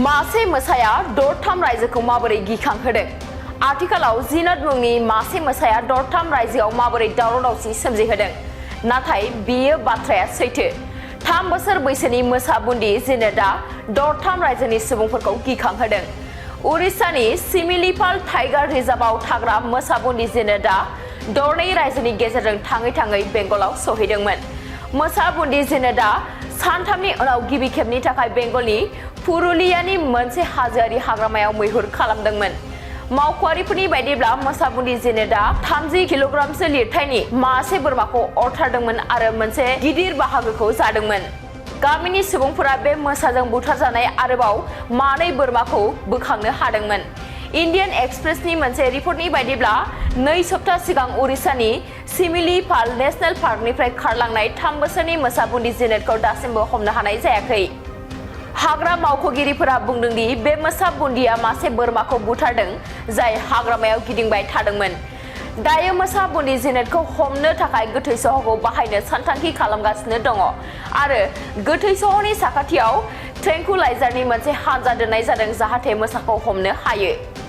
मासे मोसाया दरथाम रायजोखौ माबोरै गिखांहोदों? आथिखालाव जिनात मुंनि मासे मोसाया दरथाम रायजोआव माबोरै दावराव-दावसि सोमजिहोदों? नाथाय बेयो बाथ्राया सैथो। 3 बोसोर बैसोनि मोसा बुन्दि जिनातआ दरथाम रायजोनि सुबुंफोरखौ गिखांहोदों। उरिष्यानि सिमिलिपाल टाइगार रिजार्भआव थाग्रा मोसा बुन्दि जिनातआ दरनै रायजोनि गेजेरजों थाङै बेंगलाव सौहैदोंमोन। मोसा बुन्दि जिनातआ सानथामनि उनाव गिबि खेबनि थाखाय बेंगलनि पुरुलियानि मोनसे हाजोआरि हाग्रामायाव मैहुर खालामदोंमोन। मावख'आरिफोरनि बायदिब्ला मोसा बुन्दि जिनातआ 30 किल'ग्रामसो लिरथायनि मासे बोरमाखौ अरथारदोंमोन आरो मोनसे गिदिर बाहागोखौ जादोंमोन। गामिनि सुबुंफोरा बे मोसाजों बुथारजानाय आरोबाव मानै बोरमाखौ बोखांनो हादोंमोन। इन्डियान एक्सप्रेसनि मोनसे रिपर्टनि बायदिब्ला 2 सप्ता सिगां उरिष्यानि सिमिलिपाल नेशनेल पार्कनिफ्राय खारलांनाय 3 बोसोरनि मोसा बुन्दि जिनातखौ दासिमबो हमनो हानाय जायाखै। हाग्रा मावख'गिरिफोरा बुंदों दि बे मोसा बुन्दिया मासे बोरमाखौ बुथारदों जाय हाग्रामायाव गिदिंबाय थादोंमोन। दायो मोसा बुन्दि जिनातखौ हमनो थाखाय गोथै सहखौ बाहायनो सानथांखि खालामगासिनो दङ आरो गोथै सहनि साखाथियाव ट्रेंकुलाइजारनि मोनसे हानजा दोननाय जादों जाहाथे मोसाखौ हमनो हायो।